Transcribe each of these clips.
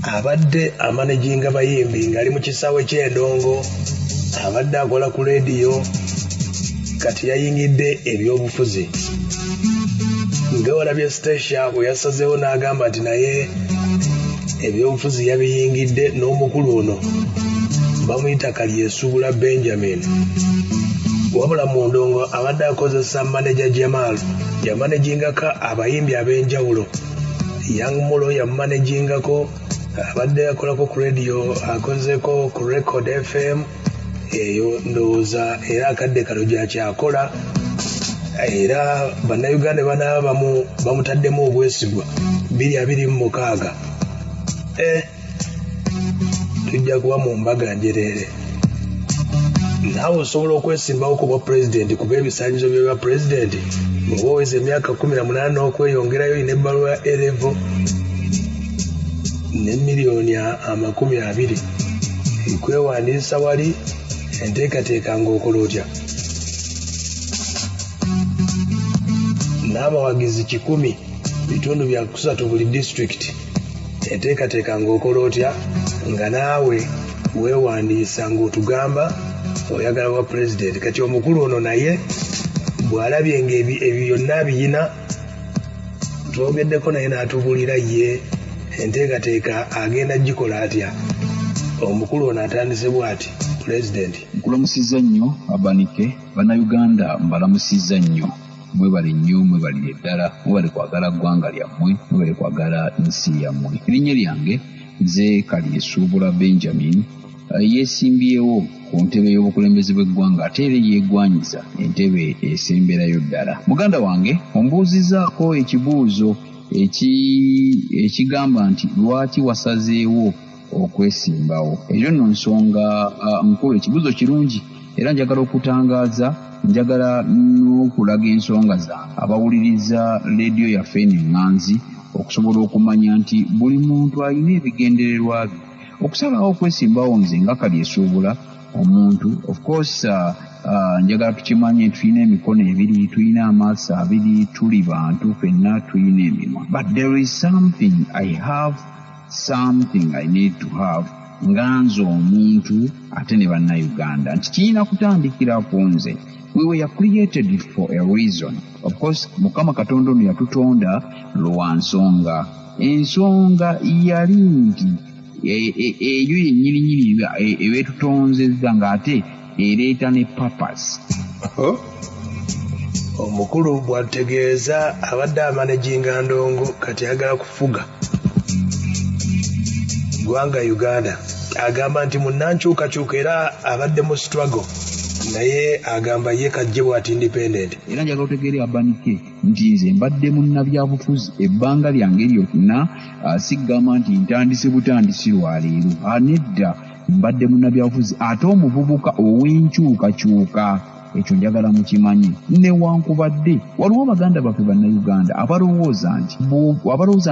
Abadde amanaginga bayimbi ng'ali mu kisaawe ky'endongo, abadde akola ku leediyo, kati yayingidde ebyobufuzi. Nga walabye Stecia bwe yasazeewo n'agamba nti naye ebyobufuzi yabiyingidde, n'omukulu ono bamuyita Kalyesubula Benjamin. Wabula mu ndongo abadde akozesa maneja Jamal, yamanegingako abayimbi ab'enjawulo. Young Mulo yamumanegingako, abadde akolako ku radio, akozeko ku Record FM, eyo ndowooza era akadde kano gyakyakola. Era bannayuganda banaaba bamutaddemu obwesigwa 2026. Tujja kuba mu mbaga njereere. Naawe osobola okwesimbawo ku bwa pulezidenti, kuba ebisaanyizo by'ebwa pulezidenti bw'oba oweza emyaka 18 n'okweyongerayo, olina ebbaluwa ya A-level ne miliyoni 20. Kwewandiisa wali enteekateeka ng'okola otya? N'abawagizi 100 bitundu bya kusatu buli disitulikiti. Enteekateeka ng'okola otya nga naawe weewandiisa ng'otugamba oyagala bwa pulezidenti? Kati omukulu ono naye bw'alabye ng'ebyo byonna abiyina, twogeddeko naye n'atubuulira ye enteekateeka agenda gikola atya. Omukulu ono atandise bw'ati, pulezidenti. Nkulamusizza nnyo Abanike, Bannayuganda mbalamusizza nnyo. Mwebale nnyo, mwebalire ddala, mwebale kwagala ggwanga lyammwe, mwebale kwagala nsi yammwe. Erinnya lyange nze Kalyesuubula Benjamin, yeesimbyewo ku ntebe y'obukulembeze bw'eggwanga ate era yeegwanyiza entebe esemberayo ddala. Muganda wange ombuuzizzaako ekibuuzo ekigamba nti lwaki wasazeewo okwesimbawo. Eyo nno nsonga nkulu, ekibuuzo kirungi era njagala okutangaaza, njagala n'okulaga ensonga zange abawuliriza leediyo yaffe eno eŋŋanzi okusobola okumanya nti buli muntu alina ebigendererwa bye. Okusalawo okwesimbawo nze nga Kalyesuubula omuntu, of course njagala tukimanye tulina emikono ebiri, tulina amaaso abiri, tuli bantu ffenna, tulina emimwa, but there is something I have, something I need to have nga nze omuntu ate ne Bannayuganda nti kirina kutandikira ku nze. We were created for a reason. Of course Mukama Katonda ono yatutonda lwa nsonga. Ensonga yali nti eyo yennyininyini ebeetutonzezza ng'ate ereeta ne purpose. Omukulu bw'atutegeeza abadde amanaginga ndongo, kati ayagala kufuga ggwanga Uganda. Agamba nti munnankyukakyuka era abadde mu struggle, naye agamba ye kajje bw'ati independent. Era njagala otegeere Abanike nti nze mbadde munnabyabufuzi ebbanga lyange lyonna, siggamba nti ntandise butandisi lwaleero. Nedda, mbadde munnabyabufuzi ate omuvubuka ow'enkyukakyuka. Ekyo njagala mukimanye. Newankubadde waliwo baganda baffe Bannayuganda abalowooza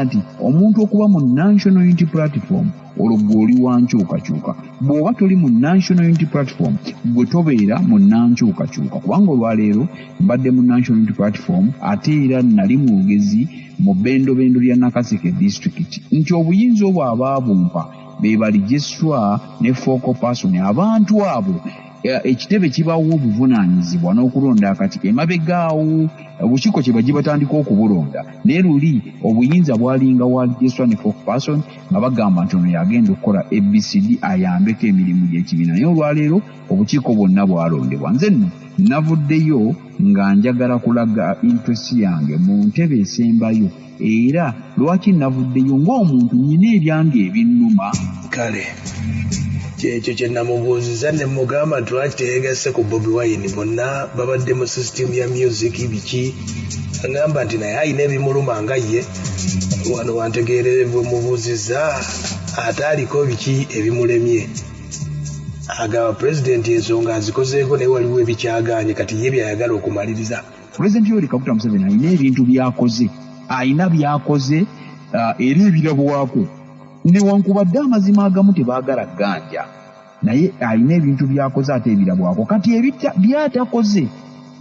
nti omuntu okuba mu National Unity Platform olwo gwe oli wa nkyukakyuka. Bw'oba toli mu National Unity Platform, gwe tobeera mu nankyukakyuka, kubanga olwaleero mbadde mu National Unity Platform ate era nali mwogezi mu bendobendo lya Nakaseke District, nti obuyinza obwo abaabumpa be ba registrar ne focal person. Abantu abo ekitebe kibawo obuvunaanyizibwa n'okulonda akati emabegaawo obukiiko kye bajje batandika okubulonda, naye luli obuyinza bwalinga wa registrar ne focal person nga bagamba nti ono yagenda okukola ABCD ayambeko emirimu gy'ekibiina. Naye olwaleero obukiiko bwonna bwalondebwa. Nze nno navuddeyo nga njagala kulaga interest yange mu ntebe esembayo. Era lwaki navuddeyo ng'omuntu nyina ebyange ebinnuma. Kale kyekyo kye namubuuziza ne mugamba nti lwaki teyegasse ku Bobi Wine, bonna babadde mu sisitimu ya music biki. Agamba nti naye alina ebimuluma nga ye. Wano wantegeerere bwe mubuuzizza ate aliko biki ebimulemye. Agamba pulezidenti ensonga azikozeeko, naye waliwo ebikyagaanye, kati ye byayagala okumaliriza. Pulezidenti Yoweri Kaguta Museveni alina ebintu byakoze, alina byakoze era ebirabwako, newankubadde amazima agamu tebaagala ganja, naye alina ebintu byakoze ate ebirabwako. Kati byatakoze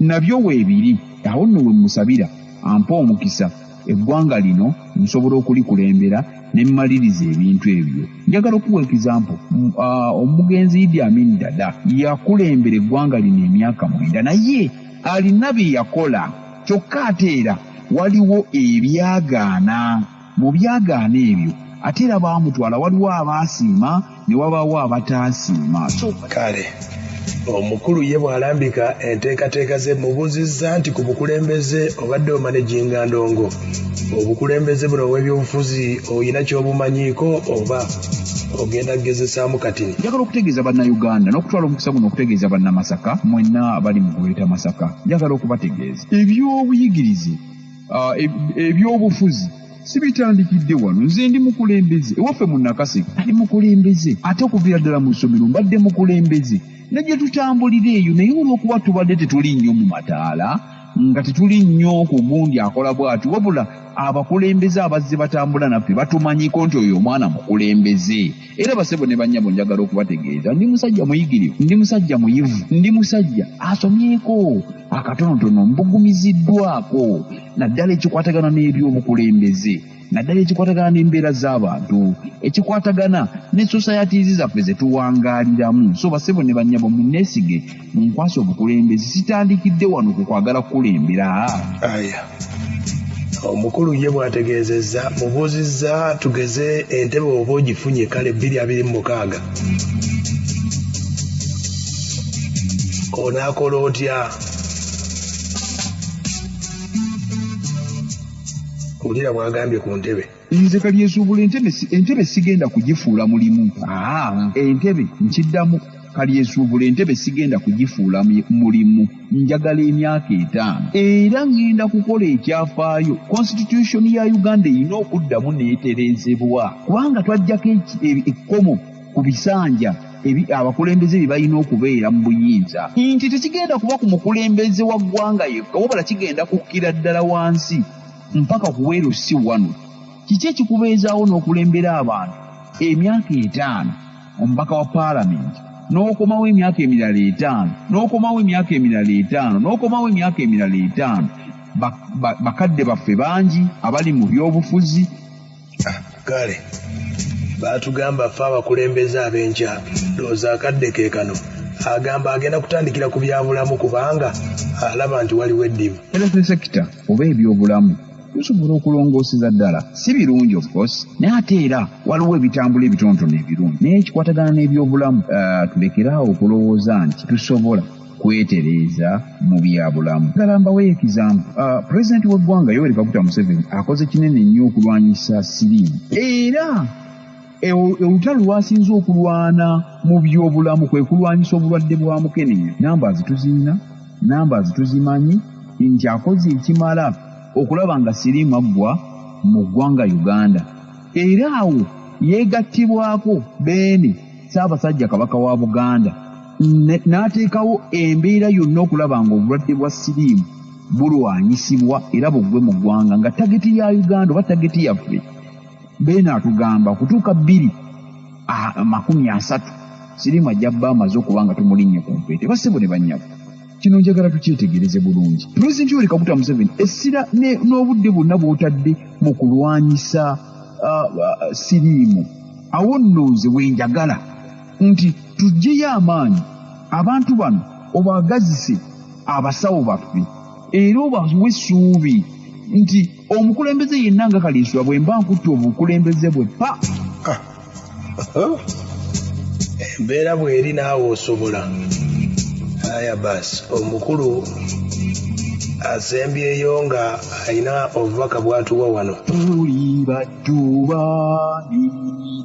nabyo weebiri. Awo nno we musabira ampe omukisa. Eggwanga lino nsobola okulikulembera ne mmaliriza ebintu ebyo. Njagala okuwa example, omugenzi Idi Amin Dada yakulembera eggwanga lino emyaka 9, naye alina bye yakola. Kyokka ate era waliwo ebyagaana. Mu byagaana ebyo ate era baamutwala, waliwo abaasiima ne wabaawo abataasiima. Kale omukulu ye bw'alambika enteekateeka ze, mubuuzizza nti ku bukulembeze obadde omanaginga ndongo, obukulembeze buno obw'ebyobufuzi olina ky'obumanyiiko oba ogenda kugezesaamu katini? Njagala okutegeeza Bannayuganda n'okutwala omukisa guno okutegeeza Bannamasaka mwenna abali mu Greater Masaka, njagala okubategeeza ebyobuyigirize, ebyobufuzi sibitandikidde wano. Nze ndi mukulembeze ewaffe mu Nakaseke, ali mukulembeze, ate okuviira ddala mu ssomero mbadde mukulembeze ne gye tutambulira eyo. Naye olw'okuba tubadde tetuli nnyo mu mataala, nga tetuli nnyo ku gundi akola bw'ati, wabula abakulembeze abazze batambula naffe batumanyiko nti oyo omwana mukulembeze. Era basebo ne bannyabo, njagala okubategeeza, ndi musajja muyigirivu, ndi musajja muyivu, ndi musajja asomyeko akatonotono, mbugumiziddwako naddala ekikwatagana n'ebyobukulembeze, naddala ekikwatagana n'embeera z'abantu, ekikwatagana ne societies zaffe ze tuwangaaliramu. So basebo ne bannyabo, munneesige, munkwase obukulembeze. Sitandikidde wano ku kwagala kukulembera. Aya, omukulu ye bw'ategeezezza, mubuuzizza tugeze entebe oba ogifunye kale 2026 onaakola otya? Wulira bw'agambye ku ntebe. Nze Kalyesuubula, entebe sigenda kugifuula mulimu. Entebe nkiddamu, Kalyesuubula, entebe sigenda kugifuula mulimu. Njagala emyaka 5 era ŋŋenda kukola ekyafaayo. Constitution ya Uganda erina okuddamu n'etereezebwa, kubanga twaggyako ekkomo ku bisanja abakulembeze bye balina okubeera mu buyinza, nti tekigenda kuba ku mukulembeze wa ggwanga yekka, wabula kigenda kukkira ddala wansi mpaka ku weero si wano. Kiki ekikubeezaawo n'okulembera abantu emyaka 5, omubaka wa paalamenti, n'okomawo emyaka emirala 5, n'okomawo emyaka emirala 5, n'okomawo emyaka emirala 5? Bakadde baffe bangi abali mu byobufuzi. Kale baatugamba ffe abakulembeze ab'enkya, ndowooza akadde ke kano. Agamba agenda kutandikira ku byabulamu kubanga alaba nti waliwo eddibu. Health sector oba ebyobulamu tusobola okulongooseza ddala, si birungi of course, naye ate era waliwo ebitambula ebitonotono ebirungi. Naye ekikwatagana n'ebyobulamu, tulekeraawo okulowooza nti tusobola kwetereeza mu byabulamu. Ddala mbaweeyo example, pulezidenti w'eggwanga Yoweri Kaguta Museveni akoze kinene nnyo okulwanyisa siriimu, era olutalo lwasinze okulwana mu byobulamu kwe kulwanyisa obulwadde bwa mukenenya. Numbers tuzirina, numbers tuzimanyi nti akoze ekimala okulaba nga siriimu aggwa mu ggwanga Uganda. Era awo yeegattibwako Beene Ssaabasajja Kabaka wa Buganda n'ateekawo embeera yonna okulaba ng'obulwadde bwa siriimu bulwanyisibwa era buggwe mu ggwanga, nga target ya Uganda oba target yaffe Beene atugamba okutuuka 2030 siriimu ajja bba amaze okuba nga tumulinnye ku mpeete. Bassebo ne bannyabo, kino njagala tukyetegereze bulungi. Pulezidenti Yoweri Kaguta Museveni, essira n'obudde bwonna bw'otadde mu kulwanyisa siriimu, awo nno nze bwe njagala nti tuggyeyo amaanyi abantu bano, obaagazise abasawo baffe era obawe essuubi nti omukulembeze yenna nga Kaliiswa bwe mba nkutte obukulembeze bwe pa. Embeera bw'eri naawe osobola. Aya baasi, omukulu asembyeyo nga alina obubaka bw'atuwa wano. Tuli baddu baani,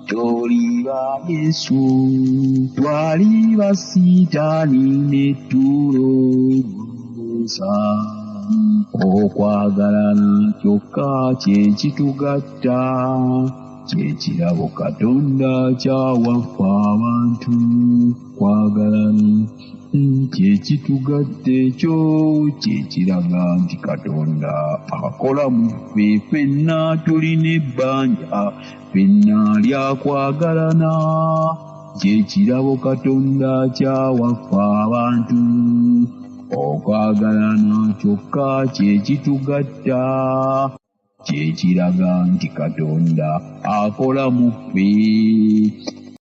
toli ba Yesu, twali ba Sitaani ne tulongoosa. Okwagalana kyokka kye kitugatta, kye kirabo Katonda kyawaffe abantu. Kwagalana kye kitugatta, ekyo kye kiraga nti Katonda akola mu ffe. Ffenna tulina ebbanja, ffenna lyakwagalana, kye kirabo Katonda kyawaffe abantu. Okwagalana kyokka kye kitugatta. Kyekiraga nti Katonda akola mu ffe.